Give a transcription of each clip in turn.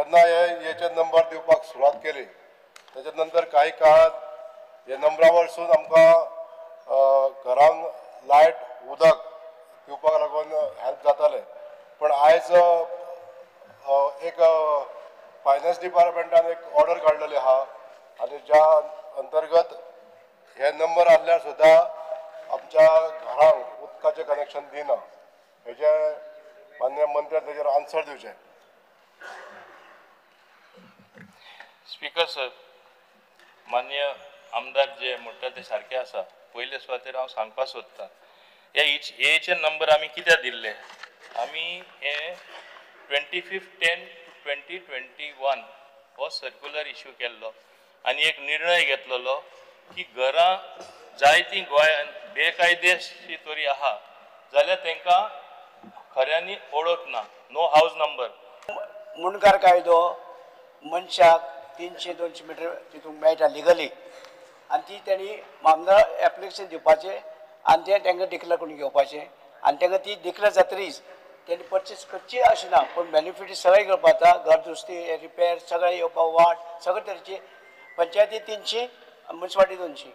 तेन्ना हे EHN number दिवपाक सुरवात केली. तेच्या नंतर काही काळात हे नंबरा वरसून आमकां घरांक लायट उदक दिवपाक लागून हेल्प जातालें. पण आयज एक फायनान्स डिपार्टमेंटान एक ऑर्डर काडलेली आहा आनी ज्या अंतर्गत हे नंबर आसल्यार सुद्दां आमच्या घरांक उदकाचें कनेक्शन दिना. हेजे मान्य मंत्र्यान तेजेर आन्सर दिवचें. स्पीकर सर, मान्य आमदार जे म्हणटा ते सारके आसा. पयले सुवातेर हांव सांगपाक सोदतां, हे EHN number आमी कित्याक दिल्ले? आमी हे 25/10/2021 हो सर्क्युलर इश्यू केल्लो आनी एक निर्णय घेतलेलो की घरां जायतीं गोंयांत बेकायदेशी तरी आहा जाल्यार तांकां खऱ्यांनी ओळख ना, नो हावज नंबर. मुंडकार कायदो मनशाक 300-200 मिटर तितूंत मेळटा लिगली आनी ती तेणी मामदार एप्लिकेशन दिवपाचें आनी तें तांकां डिक्लेर करून घेवपाचें आनी तांकां ती डिक्लेर जातरीच तेणी पर्चेस करची अशें ना, पूण बेनिफीट सगळें घेवपा जाता. घर दुरुस्ती, रिपेर सगळें येवपा, वाट सगळे तरेची, पंचायती 300, मुन्सिपालिटी 200,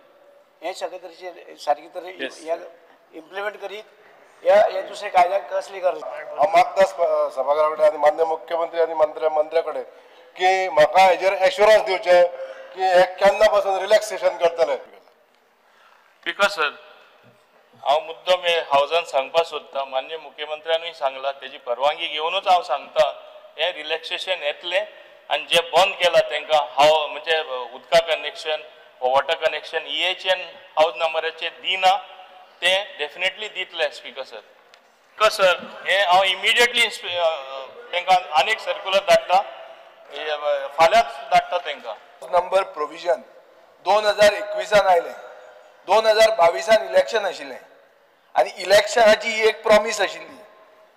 हे सगळे तरेचे सारके तरे इम्प्लिमेंट करीत हे दुसरे कायद्याक कसली गरज. हांव मागता सभाघरा कडेन आनी मान्य मुख्यमंत्री आनी मंत्र्या कडेन की म्हाका हेजेर एश्युरन्स दिवचें की हे केन्ना पासून रिलॅक्सेशन करतले. स्पीकर सर, हांव मुद्दम हे हावजान सांगपाक सोदतां, मान्य मुख्यमंत्र्यानूय सांगला, तेजी परवानगी घेवनूच हांव सांगता, हें रिलॅक्सेशन येतलें आनी जें बंद केलां तांकां हांव म्हणजे उदका connection, water connection EHN house नंबराचेर दिना, तें डेफिनेटली दितलें. स्पीकर सर, स्पीकर सर, हें हांव इमिडिएटली तांकां आनीक सर्क्युलर धाडटा, फाल्यांच धाडटा तांकां. नंबर प्रोविजन 2021 आयलें, 2022 इलेक्शन आशिल्लें आनी इलेक्शनाची ही एक प्रॉमीस आशिल्ली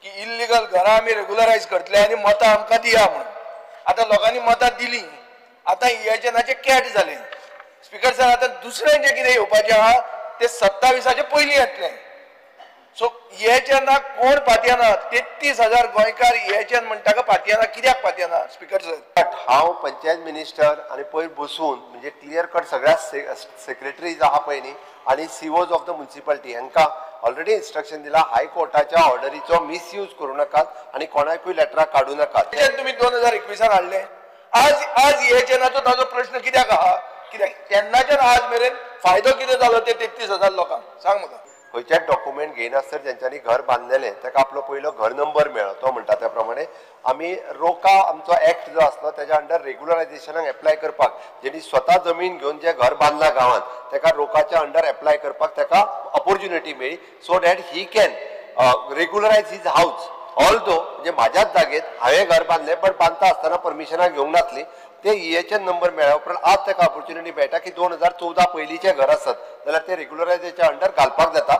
की इल्लिगल घरां आमी रेगुलरायज करतले आनी मतां आमकां दिया म्हणून. आतां लोकांनी मतां दिलीं, आतां EHNाचें कॅट जालें. स्पीकर सर, आतां दुसरें जें कितें येवपाचें आहा तें 27 पयलीं येतलें. सो EHNाक कोण पातयेना? 33,000 गोंयकार EHN म्हणटा का पातयेना? कित्याक पातयेना स्पीकर सर? हांव पंचायत मिनिस्टर आनी पयर बसून म्हणजे क्लियर कट सगळ्या सेक्रेटरीज आहा पळय न्ही आनी COs of the municipality हांकां ऑलरेडी इन्स्ट्रक्शन दिला, हायकोर्टाच्या ऑर्डरीचो मिसयूज करूं नाकात आनी कोणाकूय लेटरां काडूं नाकात. तुमी 2021 हाडलें, आज आज EHNाचो ताजो प्रश्न कित्याक आहा? कित्याक तेन्नाच्यान आज मेरेन फायदो कितें जालो ते 33,000 लोकांक सांग म्हाका. खंयच्याच डॉक्युमेंट घेयनासतना तेंच्यांनी घर बांदलेलें ताका आपलो पयलो घर नंबर मेळ्ळो. तो म्हणटा त्या प्रमाणे आमी रोका आमचो एक्ट जो आसलो तेज्या अंडर रेगुलरायझेशनाक एप्लाय करपाक, जेणी स्वता जमीन घेवन जें घर बांदलां गांवांत ताका रोकाच्या अंडर एप्लाय करपाक ताका ऑपोर्च्युनिटी मेळ्ळी, so that he can regularise his house. Although म्हणजे म्हाज्याच जागेत हांवें घर बांदलें, बट बांदता आसतना परमिशनां घेवंक नासली, ते EHN number मेळ्ळ्या उपरांत आज ताका ऑपोर्च्युनिटी मेळटा की 2014 पयलींचें घर आसत जाल्यार ते रेगुलरायझेशनाच्या अंडर घालपाक जाता.